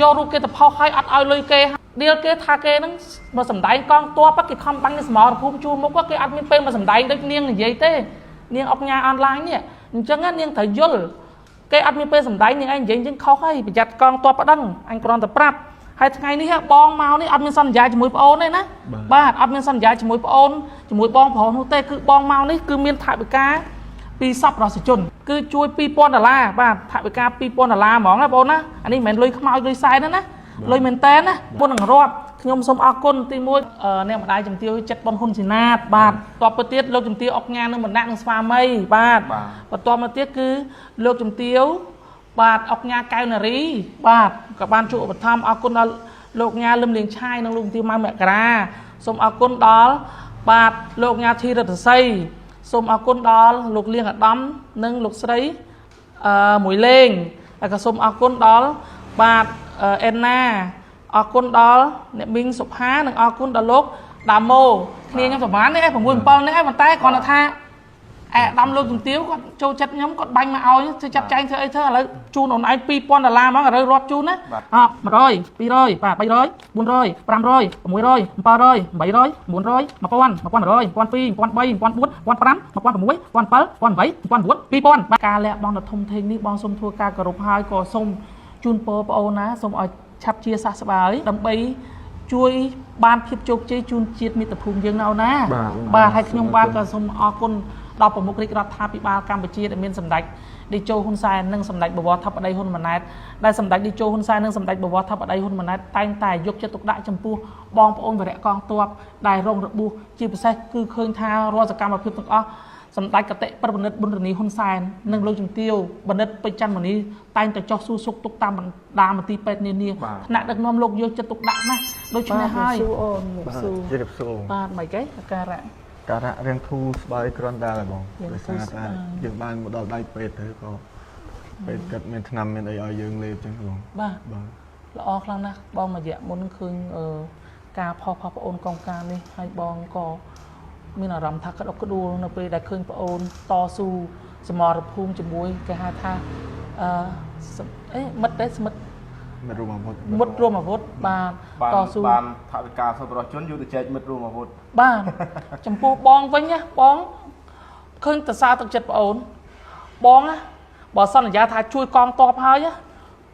យករូបគេទៅផុសឲ្យអត់ឲ្យលុយគេដៀលគេថាគេហ្នឹងមកសំដែងកងទ័ពគេខំបាញ់សមរភូមិជួរមុខគេអត់មានពេលមកសំដែងដូចនាងនិយាយទេនាងអុកញ៉ាអនឡាញនេះអញ្ចឹងនាងត្រូវយល់គេអត់មានពេលសំដែងនាងឯងនិយាយអញ្ចឹងខុសហើយប្រយ័ត្នកងទ័ពប្តឹងអញគ្រាន់តែប្រាប់ហើយថ្ងៃនេះបងមកនេះអត់មានសន្យាជាមួយប្អូនទេណាបាទអត់មានសន្យាជាមួយប្អូនជាមួយបងប្រុសនោះទេគឺបងមកនេះគឺមានថវិកាពីសប្បុរសជនគឺជួយ2000ដុល្លារបាទថវិកា2000ដុល្លារហ្មងណាបងណាអានេះមិនមែនលុយខ្មោចលុយសែនទេណាលុយមែនតែនណាមុននឹងរាប់ខ្ញុំសូមអរគុណទី1អ្នកម្ដាយជំទាវចិត្តប៉ុនហ៊ុនស៊ីណាតបាទតបទៅទៀតលោកជំទាវអុកញ៉ានឹងបណ្ដាក់នឹងស្វាមីបាទបន្ទាប់មកទៀតគឺលោកជំទាវបាទអុកញ៉ាកៅនារីបាទក៏បានជួយឧបត្ថម្ភអរគុណដល់លោកញ៉ាលឹមលៀងឆាយនិងលោកជំទាវម៉ៅមករាសូមអរគុណដល់បាទលោកញ៉ាធីរិទ្ធសីសូមអរគុណដល់លោកលៀងអាដាមនិងលោកស្រីមួយលេងហើយក៏សូមអរគុណដល់បាទអេណាអរគុណដល់អ្នកមីងសុផានិងអរគុណដល់លោកដាម៉ូគ្នាខ្ញុំប្រហែលនេះ6 7នេះប៉ុន្តែគ្រាន់តែថាអេដាំលោកជំទាវគាត់ចូលចិត្តខ្ញុំគាត់បាញ់មកឲ្យធ្វើចាត់ចែងធ្វើអីធ្វើឥឡូវជូនអូនឯង2000ដុល្លារហ្មងឥឡូវរាប់ជូនណា100 200បាទ300 400 500 600 700 800 900 1000 1100 1200 1300 1400 1500 16 17 18 19 2000បាទការលះបង់ដ៏ធំធេងនេះបងសូមធ្វើការគោរពហើយក៏សូមជូនពរប្អូនណាសូមឲ្យឆាប់ជាសះស្បើយដើម្បីជួយបានភាពជោគជ័យជូនជាតិមាតុភូមិយើងណាអូនណាបាទហើយខ្ញុំបាទក៏សូមអរគុណដល់ប្រមុខរាជរដ្ឋាភិបាលកម្ពុជាដែលមានសម្ដេចតេជោហ៊ុនសែននិងសម្ដេចបវរធិបតីហ៊ុនម៉ាណែតដែលសម្ដេចតេជោហ៊ុនសែននិងសម្ដេចបវរធិបតីហ៊ុនម៉ាណែតតែងតែយកចិត្តទុកដាក់ចំពោះបងប្អូនវីរៈកងទ័ពដែលរងរបួសជាពិសេសគឺឃើញថារាល់សកម្មភាពទាំងអស់សម្ដេចកតិប្រពន្ធប៊ុនរនីហ៊ុនសែននិងលោកជំទាវបណ្ឌិតពេជ្រច័ន្ទមនីតែងតែចោះសួរសុខទុក្ខតាមបណ្ដាមន្ទីរពេទ្យនានាថ្នាក់ដឹកនាំលោកយកចិត្តទុកដាក់ណាស់ដូច្នេះហើយអូនបាទមិនគេការៈការៈរៀងធូរស្បើយគ្រាន់តែបងដោយសារតែយើងបានមកដល់ដៃពេទ្យទៅក៏ពេទ្យគាត់មានថ្នាំមានអីឲ្យយើងលេបចឹងបងបាទល្អខ្លាំងណាស់បងមួយរយៈមុនឃើញការផុសប្អូនកងការនេះហើយបងក៏មានអារម្មណ៍ថាក្តុកក្តួលនៅពេលដែលឃើញប្អូនតស៊ូសមរភូមិជាមួយគេហៅថាមិត្តទេស្មិត្តរួមអាវុធមិត្តរួមអាវុធបាទតស៊ូបានថវិកាសប្បុរសជនយកទៅចែកមិត្តរួមអាវុធបាទចំពោះបងវិញណាបងឃើញតសាទឹកចិត្តប្អូនបងណាបើសន្យាថាជួយកងទ័ពហើយ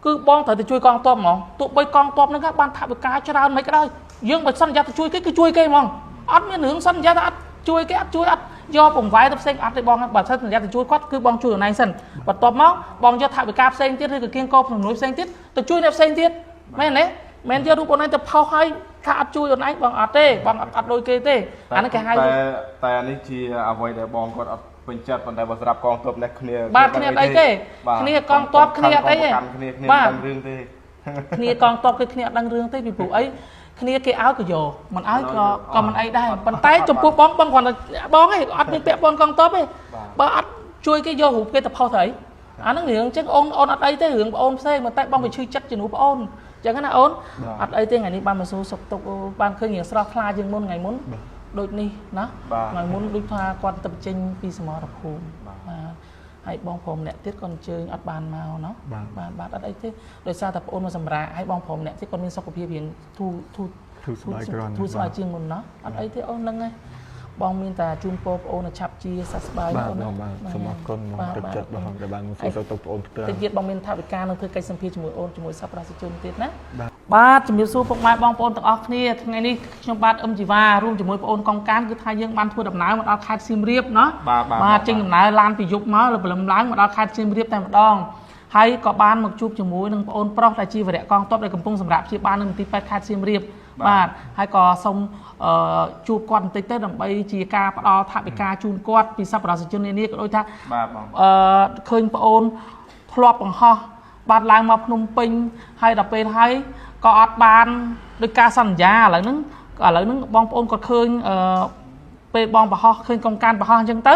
គឺបងត្រូវទៅជួយកងទ័ពហ្មងទោះបីកងទ័ពហ្នឹងបានថវិកាច្រើនមិនក៏ដោយយើងបើសន្យាទៅជួយគេគឺជួយគេហ្មងអត់មានរឿងសន្យាថាអត់ជួយគេអត់ជួយអត់យកពង្វាយទៅផ្សេងអត់ទេបងបើសិនសន្យាទៅជួយគាត់គឺបងជួយខ្លួនឯងសិនបន្ទាប់មកបងយកថវិកាផ្សេងទៀតឬក៏គៀងកោជំនួយផ្សេងទៀតទៅជួយអ្នកផ្សេងទៀតមែនទេមែនយករូបអូនឯងទៅផុសឲ្យថាអត់ជួយអូនឯងបងអត់ទេបងអត់ដូចគេទេអានេះគេហៅតែអានេះជាអ្វីដែលបងគាត់អត់ពេញចិត្តប៉ុន្តែបើសម្រាប់កងទ័ពនេះគ្នាបាទគ្នាអត់អីទេគ្នាកងទ័ពគ្នាអត់អីទេគ្នាគ្នាដឹងរឿងទេគ្នាកងទ័ពគឺគ្នាអត់ដឹងរឿងទេពីព្រោះអីគ្នាគេឲ្យក៏យកមិនឲ្យក៏មិនអីដែរប៉ុន្តែចំពោះបងបងគ្រាន់តែបងឯងអត់មានពាក់ព័ន្ធកងទ័ពទេបើអត់ជួយគេយករូបគេទៅផុសទៅអីអាហ្នឹងរឿងអញ្ចឹងអូនអូនអត់អីទេរឿងប្អូនផ្សេងតែបងវាឈឺចិត្តជំនួសប្អូនអញ្ចឹងណាអូនអត់អីទេថ្ងៃនេះបានមកសួរសុខទុក្ខបានឃើញរៀងស្រស់ថ្លាជាងមុនថ្ងៃមុនដូចនេះណាថ្ងៃមុនដូចថាគាត់ទៅចេញពីសមរភូមិបាទហើយបងព្រមអ្នកទៀតគាត់អញ្ជើញអត់បានមកណោះបាទបាទអត់អីទេដោយសារតែប្អូនមកសម្រាកហើយបងព្រមអ្នកទៀតគាត់មានសុខភាពរៀងធូរធូរស្បើយគ្រាន់ធូរស្បើយជាងមុនណោះអត់អីទេអូនហ្នឹងហើយបងមានតែជូនពរប្អូនឲ្យឆាប់ជាសះស្បើយអូនបាទបាទសូមអរគុណបងទឹកចិត្តបងដែលបានមកសួរសុខទុក្ខប្អូនផ្ទាល់តិចទៀតបងមានថវិកានឹងធ្វើកិច្ចសម្ភាសជាមួយអូនជាមួយសប្បុរសជនទៀតណាបាទជំរាបសួរពុកម៉ែបងប្អូនទាំងអស់គ្នាថ្ងៃនេះខ្ញុំបាទអឹមជីវ៉ារួមជាមួយប្អូនកងកានគឺថាយើងបានធ្វើដំណើរមកដល់ខេត្តសៀមរាបណោះបាទចេញដំណើរឡានពីយប់មកព្រលឹមឡើងមកដល់ខេត្តសៀមរាបតែម្ដងហើយក៏បានមកជួបជាមួយនឹងប្អូនប្រុសដែលជាវីរៈកងទ័ពដែលកំពុងសម្រាកព្យាបាលនៅមន្ទីរពេទ្យខេត្តសៀមរាបបាទហើយក៏សូមជួបគាត់បន្តិចទៅដើម្បីជាការផ្ដល់ថវិកាជូនគាត់ពីសប្បុរសជននានាក៏ដូចថាបាទបងឃើញប្អូនធ្លាប់បង្ហោះបាទឡើងមកភ្នំពេញហើយដល់ពេលហើយក៏អត់បានដោយការសន្យាឥឡូវហ្នឹងបងប្អូនគាត់ឃើញពេលបងបង្ហោះឃើញកងការបង្ហោះអញ្ចឹងទៅ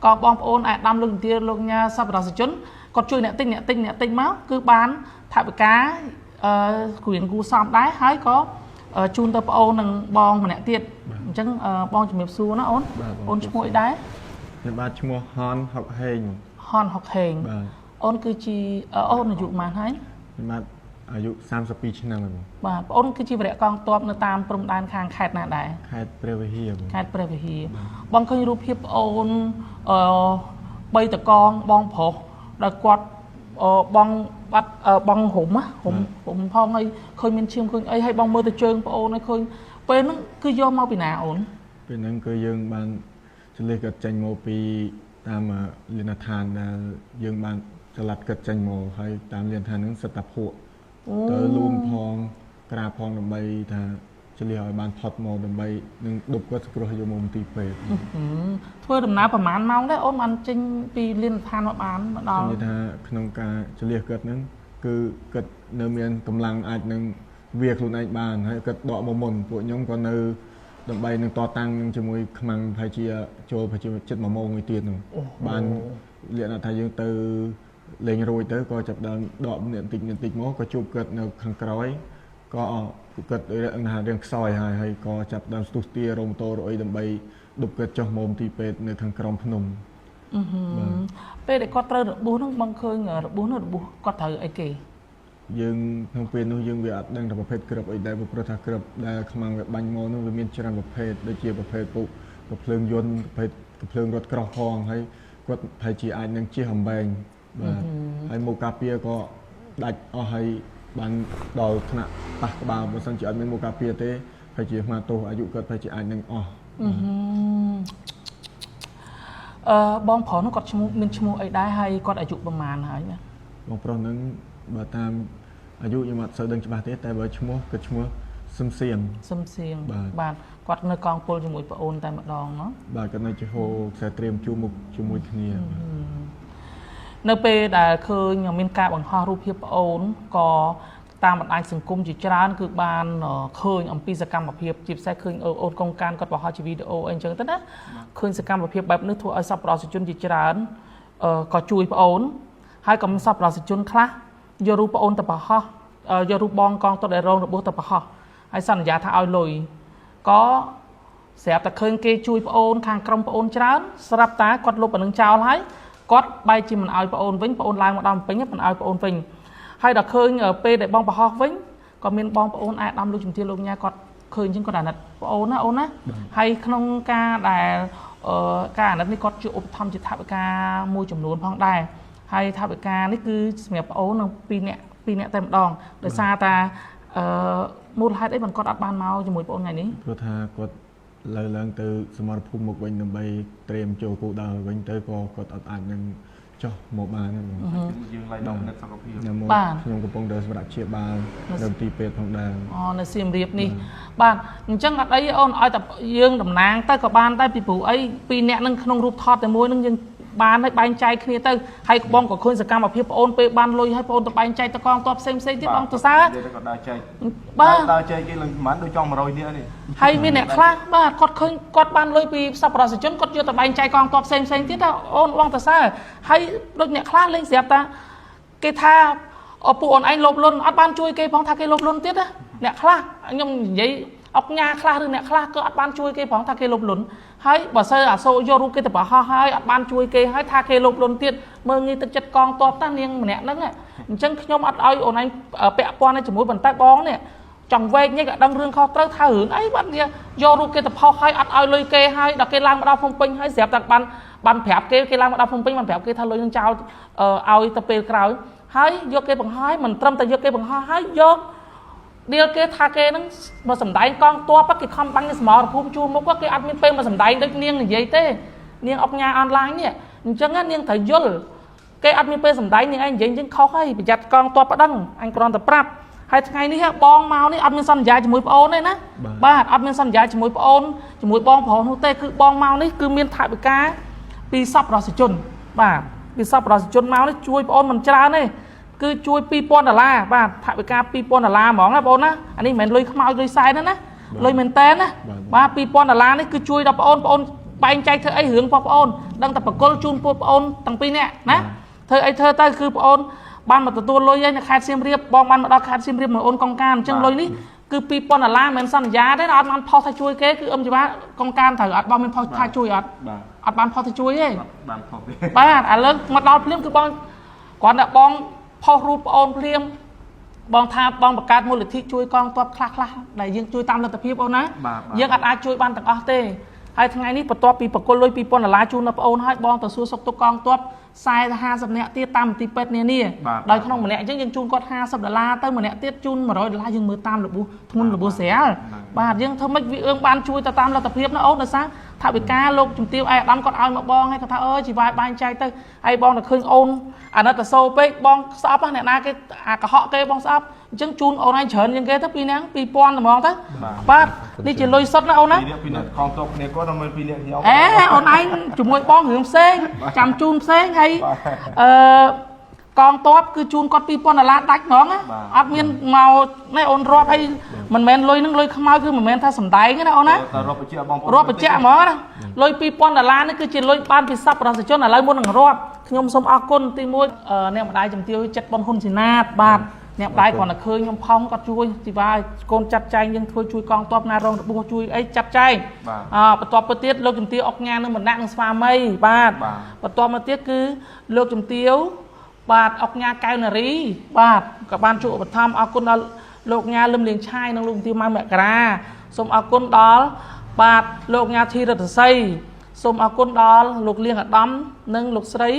ក៏បងប្អូនអាដាមលោកជំទាវលោកញ៉ាសប្បុរសជនគាត់ជួយអ្នកទិញអ្នកទិញអ្នកទិញមកគឺបានថវិកាគ្រឿងគូសំដែរហើយក៏ជូនទៅប្អូននិងបងម្នាក់ទៀតអញ្ចឹងបងជំរាបសួរណាអូនអូនឈ្មោះអីដែរខ្ញុំបាទឈ្មោះហនហុកហេងហនហុកហេងបាទអូនគឺជាអូនអាយុប៉ុន្មានហើយខ្ញុំបាទ អាយុ32ឆ្នាំហើយបង បាទប្អូនគឺជាវរៈកងទ័ពនៅតាមព្រំដែនខាងខេត្តណាដែរ ខេត្តព្រះវិហារបង ខេត្តព្រះវិហារបងឃើញរូបភាពប្អូនអឺបីតកងបងប្រុសដែលគាត់បងបាត់បងរុំរុំរុំផងហើយឃើញមានឈាមឃើញអីហើយបងមើលទៅជើងប្អូនហើយឃើញពេលហ្នឹងគឺយកមកពីណាអូន ពេលហ្នឹងគឺយើងបានចលះគាត់ចេញមកពីតាមលិនដ្ឋានដែលយើងបានចល័តគាត់ចេញមកហើយតាមលិនដ្ឋានហ្នឹងសិតតាភក់ទៅលូនផងក្រាផងដើម្បីថាចលះឲ្យបានផុតមកដើម្បីនឹងដប់គាត់សគ្រោះយកមកមន្ទីរពេទ្យ ធ្វើដំណើរប្រហែលម៉ោងដែរអូនបានចេញពីលិនដ្ឋានមកបានមកដល់ និយាយថាក្នុងការចលះគាត់ហ្នឹងគឺគាត់នៅមានកម្លាំងអាចនឹងវាខ្លួនឯងបានហើយគាត់ដកមកមុនពួកខ្ញុំក៏នៅដើម្បីនឹងតតាំងនឹងជាមួយខ្មាំងប្រហែលជាចូលប្រហែលជាចិត្ត1ម៉ោងមួយទៀតនោះបានលក្ខណៈថាយើងទៅលេងរួចទៅក៏ចាប់ដើមដកអ្នកតិចអ្នកតិចមកក៏ជួបគាត់នៅខាងក្រោយក៏គាត់ថារៀងខ្សោយហើយហើយក៏ចាប់ដើមស្ទុះទារោម៉ូតូរអីដើម្បីដប់គាត់ចុះមកមន្ទីរពេទ្យនៅខាងក្រោមភ្នំ ពេលដែលគាត់ត្រូវរបួសហ្នឹងបងឃើញរបួសនោះរបួសគាត់ត្រូវអីគេ យើងក្នុងពេលនោះយើងវាអត់ដឹងថាប្រភេទក្របអីដែរព្រោះថាក្របដែលខ្មាំងវាបាញ់មកនោះវាមានច្រើនប្រភេទដូចជាប្រភេទពុកកំភ្លើងយន្តប្រភេទកំភ្លើងរថក្រោះផងហើយគាត់ប្រហែលជាអាចនឹងជិះអំបែងបាទហើយមកការពារក៏ដាច់អស់ហើយបានដល់ថ្នាក់ប៉ះក្បាលបើសិនជាអត់មានមកការពារទេប្រហែលជាអាទោសអាយុគាត់ប្រហែលជាអាចនឹងអស់ បងប្រុសនោះគាត់ឈ្មោះមានឈ្មោះអីដែរហើយគាត់អាយុប្រហែលហើយណា បងប្រុសនឹងបើតាមអាយុខ្ញុំអត់សូវដឹងច្បាស់ទេតែបើឈ្មោះគាត់ឈ្មោះសឹមសៀង សឹមសៀងបាទគាត់នៅកងពលជាមួយប្អូនតែម្ដងណោះ បាទគាត់នៅជាហូខ្សែត្រៀមជួមុខជាមួយគ្នា នៅពេលដែលឃើញមានការបង្ហោះរូបភាពប្អូនក៏តាមបណ្ដាញសង្គមជាច្រើនគឺបានឃើញអំពីសកម្មភាពជាពិសេសឃើញអូនកងការគាត់បង្ហោះជាវីដេអូអីអញ្ចឹងទៅណាឃើញសកម្មភាពបែបនេះធ្វើឲ្យសប្បុរសជនជាច្រើនក៏ជួយប្អូនហើយក៏មានសប្បុរសជនខ្លះយករូបប្អូនទៅបង្ហោះយករូបបងកងទ័ពដែលរងរបួសទៅបង្ហោះហើយសន្យាថាឲ្យលុយក៏ស្រាប់តែឃើញគេជួយប្អូនខាងក្រុមប្អូនច្រើនស្រាប់តែគាត់លុបអានឹងចោលហើយគាត់បែរជាមិនឲ្យប្អូនវិញប្អូនឡើងមកដល់ពេញមិនឲ្យប្អូនវិញហើយដល់ឃើញពេលដែលបងបង្ហោះវិញក៏មានបងប្អូនអាដាមលោកជំទាវលោកញ៉ាគាត់ឃើញអញ្ចឹងគាត់អាណិតប្អូនណាអូនណាហើយក្នុងការដែលការអាណិតនេះគាត់ជាឧបត្ថម្ភជាថវិកាមួយចំនួនផងដែរហើយថវិកានេះគឺសម្រាប់ប្អូននឹង2នាក់តែម្ដងដោយសារតាមូលហេតុអីបានគាត់អត់បានមកជាមួយប្អូនថ្ងៃនេះ ព្រោះថាគាត់ឡើងទៅសមរភូមិមកវិញដើម្បីត្រៀមចូលគោលដៅវិញទៅក៏គាត់អត់អាចនឹងចុះមកបានទេបង យើងឡើងដល់ពិនិត្យសុខភាព ខ្ញុំកំពុងតែសម្រាប់ព្យាបាលនៅទីពេទ្យផងដែរ អូនៅសៀមរាបនេះបាទអញ្ចឹងអត់អីអូនឲ្យតែយើងតំណាងទៅក៏បានដែរពីព្រោះអីពីរនាក់នឹងក្នុងរូបថតតែមួយនឹងយើងបានហើយបែងចែកគ្នាទៅហើយបងក៏ឃើញសកម្មភាពប្អូនពេលបានលុយហើយប្អូនទៅបែងចែកទៅកងទ័ពផ្សេងផ្សេងទៀតបងទៅសើ ក៏ដើរចែកបាទដើរចែកគេឡើងប្រហែលដូចចង់100នាក់នេះ ហើយមានអ្នកខ្លះបាទគាត់ឃើញគាត់បានលុយពីសប្បុរសជនគាត់យកទៅបែងចែកកងទ័ពផ្សេងផ្សេងទៀតអូនបងទៅសើហើយដូចអ្នកខ្លះលេងស្រាប់តាគេថាពួកអូនឯងលោភលន់អត់បានជួយគេផងថាគេលោភលន់ទៀតណាអ្នកខ្លះខ្ញុំនិយាយអុកញ៉ាខ្លះឬអ្នកខ្លះក៏អត់បានជួយគេផងថាគេលោភលន់ហើយបើសិនអាសូយករូបគេទៅបង្ហោះហើយអត់បានជួយគេហើយថាគេលោភលន់ទៀតមើលងាយទឹកចិត្តកងទ័ពតានាងម្នាក់ហ្នឹងអញ្ចឹងខ្ញុំអត់ឲ្យអូនឯងពាក់ព័ន្ធជាមួយប៉ុន្តែបងនេះចង់វែកញែកឲ្យដឹងរឿងខុសត្រូវថារឿងអីបាត់យករូបគេទៅផុសហើយអត់ឲ្យលុយគេហើយដល់គេឡើងមកដល់ភ្នំពេញហើយស្រាប់តែបានប្រាប់គេគេឡើងមកដល់ភ្នំពេញបានប្រាប់គេថាលុយនឹងចោលឲ្យទៅពេលក្រោយហើយយកគេបង្ហោះហើយមិនត្រឹមតែយកគេបង្ហោះហើយយកដៀលគេថាគេហ្នឹងមកសម្ដែងកងទ័ពគេខំបាញ់សមរភូមិជួរមុខគេអត់មានពេលមកសម្ដែងដូចនាងនិយាយទេនាងអុកញ៉ាអនឡាញនេះអញ្ចឹងនាងត្រូវយល់គេអត់មានពេលសម្ដែងនាងឯងនិយាយអញ្ចឹងខុសហើយប្រយ័ត្នកងទ័ពប្តឹងអញគ្រាន់តែប្រាប់ហើយថ្ងៃនេះបងមកនេះអត់មានសន្យាជាមួយប្អូនទេណាបាទអត់មានសន្យាជាមួយប្អូនជាមួយបងប្រុសនោះទេគឺបងមកនេះគឺមានថវិកាពីសប្បុរសជនបាទពីសប្បុរសជនមកនេះជួយប្អូនមិនច្រើនទេគឺជួយ2000ដុល្លារបាទថវិកា2000ដុល្លារហ្មងណាបងណាអានេះមិនមែនលុយខ្មោចលុយសែនទេណាលុយមែនតែនណាបាទ2000ដុល្លារនេះគឺជួយដល់ប្អូនប្អូនបែងចែកធ្វើអីរឿងរបស់ប្អូនដឹងតែបកលជូនពួកប្អូនទាំងពីរនាក់ណាធ្វើអីធ្វើទៅគឺប្អូនបានមកទទួលលុយហើយនៅខេត្តសៀមរាបបងបានមកដល់ខេត្តសៀមរាបមកអូនកងការអញ្ចឹងលុយនេះគឺ2000ដុល្លារមិនមែនសន្យាទេអត់បានផុសថាជួយគេគឺអឹមច្បាកងការត្រូវអត់បងមានផុសថាជួយអត់អត់បានផុសថាជួយទេ បានផុសទេ បាទឥឡូវមកដល់ភ្លាមគឺបងគ្រាន់តែបងផុសរូបប្អូនភ្លាម បងថាបងបង្កើតមូលនិធិជួយកងទ័ពខ្លះខ្លះដែលយើងជួយតាមលទ្ធភាពអូនណាយើងអត់អាចជួយបានទាំងអស់ទេហើយថ្ងៃនេះបន្ទាប់ពីប្រគល់លុយ2000ដុល្លារជូនដល់ប្អូនហើយបងទៅសួរសុខទុក្ខកងទ័ព40 50នាក់ទៀតតាមមន្ទីរពេទ្យនានាដោយក្នុងម្នាក់អញ្ចឹងយើងជូនគាត់50ដុល្លារទៅម្នាក់ទៀតជូន100ដុល្លារយើងមើលតាមរបួសធ្ងន់របួសស្រាលបាទយើងធ្វើម៉េចវាអឿងបានជួយទៅតាមលទ្ធភាពណាអូនដោយសារថវិកាលោកជំទាវឯកឧត្តមគាត់ឲ្យមកបងហើយគាត់ថាអើយជីវ៉ាយបែងចែកទៅហើយបងទៅឃើញអូនអាណិតអាសូរពេកបងស្អប់ណាអ្នកណាគេអាកុហកគេបងស្អប់អញ្ចឹងជូនអូនឯងច្រើនជាងគេទៅពីរនាក់2000ត្មងទៅបាទនេះជាលុយសុទ្ធណាអូនណាពីរនាក់កងទ័ពគ្នាគាត់ដល់មើលពីរនាក់ខ្ញុំអេអូនឯងជាមួយបងរឿងផ្សេងចាំជូនផ្សេងហើយអឺកងទ័ពគឺជូនគាត់2000ដុល្លារដាច់ហ្មងអត់មានមកនេះអូនរាប់ហើយមិនមែនលុយនឹងលុយខ្មៅគឺមិនមែនថាសំដែងទេណាអូនណារាប់បញ្ជាក់បងប្អូនរាប់បញ្ជាក់ហ្មងណាលុយ2000ដុល្លារនេះគឺជាលុយបានពីសប្បុរសជនឥឡូវមុននឹងរាប់ខ្ញុំសូមអរគុណទី1អ្នកម្ដាយជំទាវចិត្តប៉ុនហ៊ុនស៊ីណាតបាទអ្នកម្ដាយគ្រាន់តែឃើញខ្ញុំផោងគាត់ជួយជីវ៉ាកូនចាត់ចែងយើងធ្វើជួយកងទ័ពណារងរបួសជួយអីចាត់ចែងបន្ទាប់ទៅទៀតលោកជំទាវអុកញ៉ានឹងបណ្ដាក់នឹងស្វាមីបាទបន្ទាប់មកទៀតគឺលោកជំទាវបាទអុកញ៉ាកែវនារីបាទក៏បានជួយឧបត្ថម្ភអរគុណដល់លោកញ៉ាលឹមលៀងឆាយនិងលោកជំទាវម៉ៅមករាសូមអរគុណដល់បាទលោកញ៉ាធីរិទ្ធសីសូមអរគុណដល់លោកលៀងអាដាមនិងលោកស្រី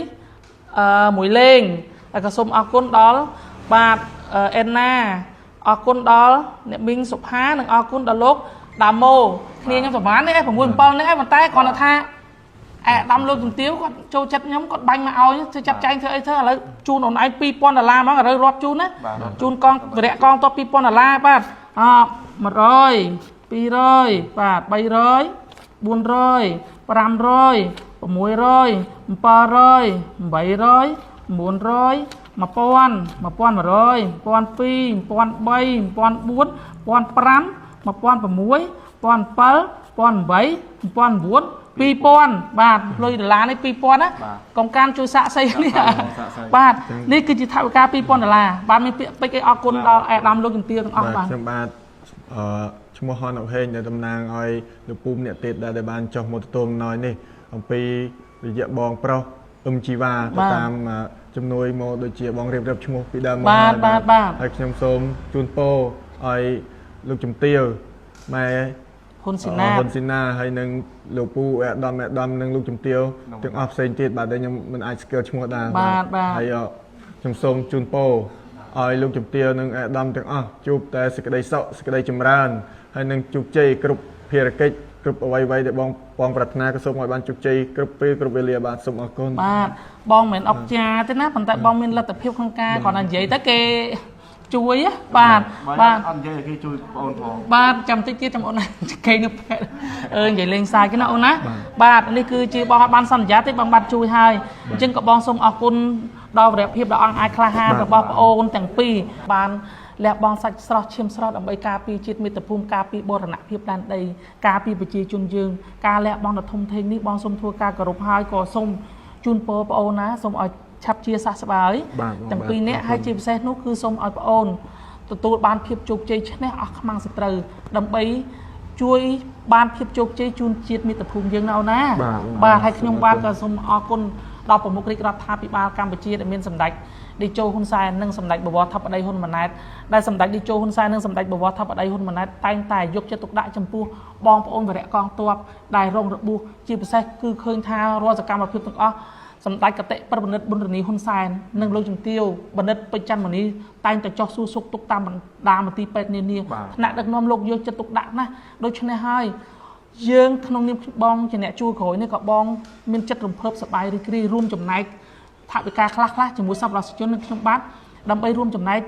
មួយលេងហើយក៏សូមអរគុណដល់បាទអេនណាអរគុណដល់អ្នកមីងសុផានិងអរគុណដល់លោកដាម៉ូគ្នាខ្ញុំប្រហែលនេះ6 7នេះប៉ុន្តែគ្រាន់តែថាអេដាំលោកជំទាវគាត់ចូលចិត្តខ្ញុំគាត់បាញ់មកឲ្យធ្វើចាប់ចែងធ្វើអីធ្វើឥឡូវជូនអូនឯង2000ដុល្លារហ្មងឥឡូវរាប់ជូនណាជូនកងវរៈកងទ័ព2000ដុល្លារបាទ100 200បាទ300 400 500 600 700 800 900 1000 1100 1200 1300 1400 1500 16 17 18 19 2000បាទលុយដុល្លារនេះ2000ណាកុំកានជួយសាក់សីនេះបាទនេះគឺជាថវិកា2000ដុល្លារបាទមានពាក្យពេចន៍អីអរគុណដល់ឯកឧត្តមលោកជំទាវទាំងអស់បាទខ្ញុំបាទឈ្មោះហនអុកហេងដែលតំណាងឲ្យលោកពូម្នាក់ទៀតដែលបានចុះមកទទួលអំណោយនេះអំពីរយៈបងប្រុសអឹមជីវ៉ាទៅតាមជំនួយមកដូចជាបងរៀបឈ្មោះពីដើមមកបាទហើយខ្ញុំសូមជូនពរឲ្យលោកជំទាវម៉ែហ៊ុនស៊ីណាហើយនឹងលោកពូអេដាមនិងលោកជំទាវទាំងអស់ផ្សេងទៀតបាទដែលខ្ញុំមិនអាចស្គាល់ឈ្មោះដែរបាទហើយខ្ញុំសូមជូនពរឲ្យលោកជំទាវនិងអេដាមទាំងអស់ជួបតែសេចក្តីសុខសេចក្តីចម្រើនហើយនឹងជោគជ័យគ្រប់ភារកិច្ចគ្រប់អ្វីៗដែលបងប្រាថ្នាក៏សូមឲ្យបានជោគជ័យគ្រប់ពេលគ្រប់វេលាបាទសូមអរគុណបាទបងមិនមែនអុកចាទេណាប៉ុន្តែបងមានលទ្ធភាពក្នុងការគ្រាន់តែនិយាយទៅគេជួយបាទបាទអត់និយាយឲ្យគេជួយបងផងបាទចាំតិចទៀតចាំអូនណាគេនៅពេទ្យនិយាយលេងសើចគេណាអូនណាបាទនេះគឺជាបងអត់បានសន្យាទេបងបាទជួយហើយអញ្ចឹងក៏បងសូមអរគុណដល់វរភាពដ៏អង់អាចក្លាហានរបស់ប្អូនទាំងពីរបានលះបង់សាច់ស្រស់ឈាមស្រស់ដើម្បីការពារជាតិមាតុភូមិការពារបូរណភាពដែនដីការពារប្រជាជនយើងការលះបង់ដ៏ធំធេងនេះបងសូមធ្វើការគោរពហើយក៏សូមជូនពរប្អូនណាសូមឲ្យឆាប់ជាសះស្បើយទាំងពីរនាក់ហើយជាពិសេសនោះគឺសូមឲ្យប្អូនទទួលបានភាពជោគជ័យឈ្នះអស់ខ្មាំងសត្រូវដើម្បីជួយបានភាពជោគជ័យជូនជាតិមាតុភូមិយើងណាអូនណាបាទហើយខ្ញុំបាទក៏សូមអរគុណដល់ប្រមុខរាជរដ្ឋាភិបាលកម្ពុជាដែលមានសម្ដេចតេជោហ៊ុនសែននិងសម្ដេចបវរធិបតីហ៊ុនម៉ាណែតដែលសម្ដេចតេជោហ៊ុនសែននិងសម្ដេចបវរធិបតីហ៊ុនម៉ាណែតតែងតែយកចិត្តទុកដាក់ចំពោះបងប្អូនវរៈកងទ័ពដែលរងរបួសជាពិសេសគឺឃើញថារាល់សកម្មភាពទាំងអស់សម្ដេចកតិប្របណ្ឌិតប៊ុនរនីហ៊ុនសែននិងលោកជំទាវបណ្ឌិតពេជ្រច័ន្ទមនីតែងតែចុះសួរសុខទុក្ខតាមបណ្ដាមន្ទីរពេទ្យនានាថ្នាក់ដឹកនាំលោកយកចិត្តទុកដាក់ណាស់ដូច្នេះហើយយើងក្នុងនាមបងជាអ្នកជួក្រោយនេះក៏បងមានចិត្តរំភើបសប្បាយរីករាយរួមចំណែកថវិកាខ្លះៗជាមួយសប្បុរសជននិងខ្ញុំបាទដើម្បីរួមចំណែក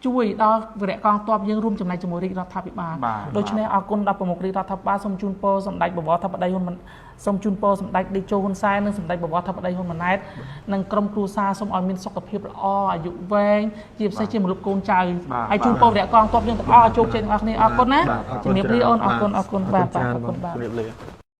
ជួយដល់វរៈកងទ័ពយើងរួមចំណែកជាមួយរាជរដ្ឋាភិបាលដូច្នេះអរគុណដល់ប្រមុខរាជរដ្ឋាភិបាលសូមជូនពរសម្ដេចបវរធិបតីហ៊ុនសូមជូនពរសម្ដេចតេជោហ៊ុនសែននិងសម្ដេចបវរធិបតីហ៊ុនម៉ាណែតនិងក្រុមគ្រួសារសូមឲ្យមានសុខភាពល្អអាយុវែងជាពិសេសជាមនុស្សកូនចៅហើយជូនពរវរៈកងទ័ពយើងទាំងអស់ឲ្យជោគជ័យទាំងអស់គ្នាអរគុណណាជំរាបលាអូនអរគុណអរគុណបាទអរគុណបាទ ជំរាបលា